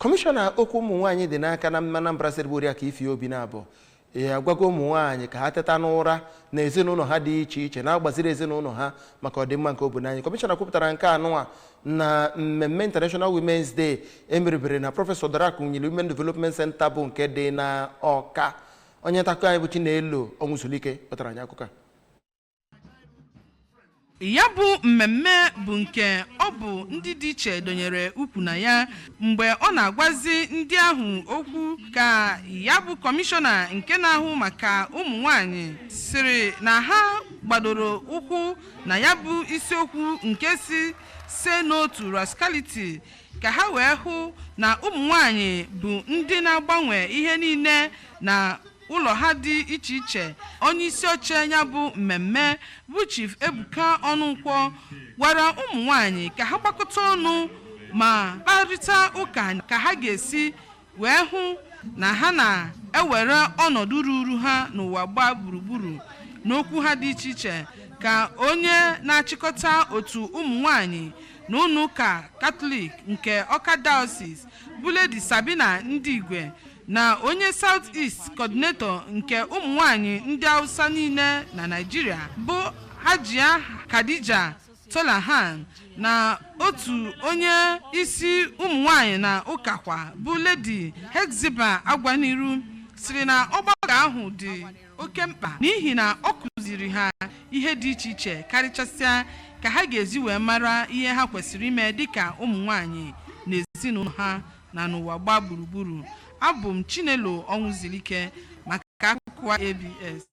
Kọmishọna okwu ụmụ nwaanyị dị n'aka na Anambra Steeti bụ Oriakụ Ify Obinabo agwago ụmụ nwaanyị ka ha teta n'ụra na ezinụlọ ha dị iche iche, na-agbaziri ezinụlọ ha maka ọdịmma nke obodo anyị. Kọmishọna kwupụtara nke anụa na mmemme International Women's Day emeribere na Prọfesọ Dora Akunyili Women Development Center, bụ nke dị na Ọka. Onye nta akụkọ anyị bụ Chinelo Ọnwụzulike wetara anyị akụkọ a. Ya bụ mmemme bụ nke ọ bụ ndị dị iche donyere ukwu na ya. Mgbe ọ na-agwazi ndị ahụ okwu, ka ya bụ kọmishọna nke na-ahụ maka ụmụ nwanyị siri na ha gbadoro ụkwụ na ya bụ isiokwu nke si "Say No to Rascality", ka ha wee hụ na ụmụ nwanyị bụ ndị na-agbanwe ihe niile na ụlọ ha dị iche iche. Onye isi oche ya bụ mmemme bụ Chief Ebuka Ọnụnkwọ gwara ụmụ nwanyị ka ha gbakọta ọnụ ma kparịta ụka ka ha ga-esi wee hụ na ha na-ewere ọnọdụ ruru ha n'ụwa gbaa gburugburu n'okwu ha dị iche iche. Ka onye na-achịkọta otu ụmụ nwanyị na ụlọ ụka Katọlik nke Ọka Diocese bụ Lady Sabina Ndị Igwe na onye South East Coordinator nke ụmụ nwanyị ndị Hausa niile na Naịjirịa bụ Hajia Khadija Tolahan na otu onye isi ụmụ nwanyị na ụkakwa bụ Lady Hexiba Agwaniru siri na ọgbakọ ahụ dị oke mkpa n'ihi na ọ kụziri ha ihe dị iche iche, karịchasịa ka ha ga-ezi wee mara ihe ha kwesịrị ime dịka ụmụ nwanyị na ezinụlọ ha na n'ụwa gbaa gburugburu. Abụ m Chinelo Ọnwụzilike maka akụkọ ABS.